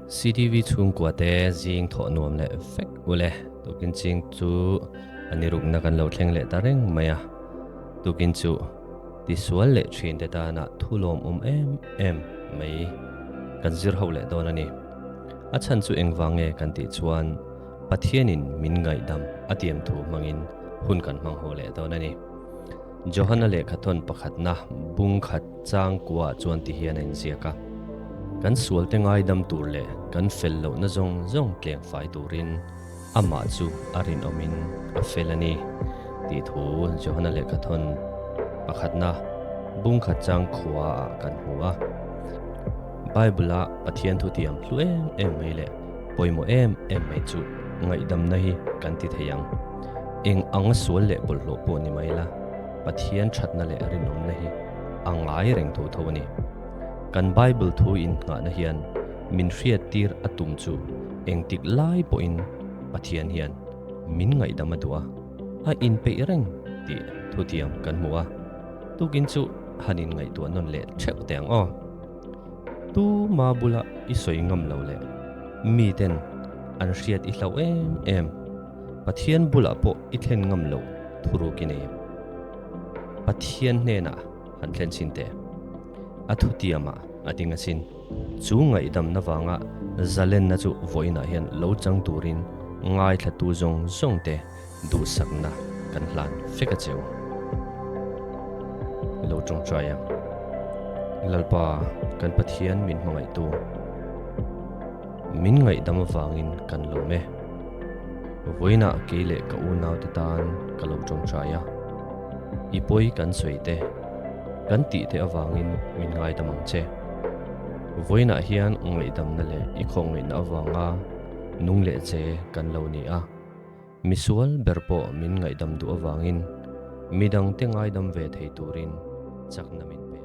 CTV chhungkua te zing thawh nuam leh vek ule tukin ching chu a ni rukna kan lo thleng leh ta reng mai a tukin chu tisual leh thin te tana thu lawmawm em em mai kan zir ho leh dawn a ni. A chhan chu engvang nge kan tih chuan Pathianin min ngaihdam a tiam thu hmangin hun kan hmang ho leh dawn a ni. Johana lehkhathawn pakhatna bung khat chang kuaah chuan ti hian a inziak a, Kan sualte ngaidam tur leh kan fel lohna zawng zawng tleng fai turin amah chu a rinawmin a fel a ni, tih thu Johana lehkhathawn pakhatna bung khat chang khuaah kan hmu a. Bible-a Pathian thutiam hlu em em mai leh pawimawh em em mai chu ngaihdamna hi kan ti thei ang. Eng anga sual leh bawlhhlawh pawh ni mai la, Pathian thatna leh rinawmna hi a ngai reng tho tho a ni. Kan Bible thu inngahna hian min hriattir a tum chu engtik lai pawhin Pathian hian min ngaihdam a duh a, a inpeih reng tih thutiam kan hmu a. Tukin chu han inngaihtuah nawn leh theuh teh ang aw. Tuma bula i sawi ngam lo leh miten an hriat i hlauh em em. Pathian bulah pawh i thlen ngam loh thuruk i nei. Pathian hnenah han thlen chin teh. A thutiamah a ding asin. Chu ngaihdamna vanga zalenna chu vawiinah hian lo chang turin ngaithlatu zawng zawng te duhsakna kan hlan fek a cheu. Lo tawngtai ang. Lalpa kan Pathian min hmangaihtu. Min ngaihdam avangin kan lawm e. Vawiinah kei leh ka unaute tan ka lo tawngtai a. I pawi kan sawi te, kan tih te avangin min ngaidam ang che. Vawiinah hian ngaihdamna leh i khawngaihna avanga nung leh che kan lo ni a. Misual ber pawh min ngaihdam duh avangin midangte ngaidam ve thei turin chakna min pe.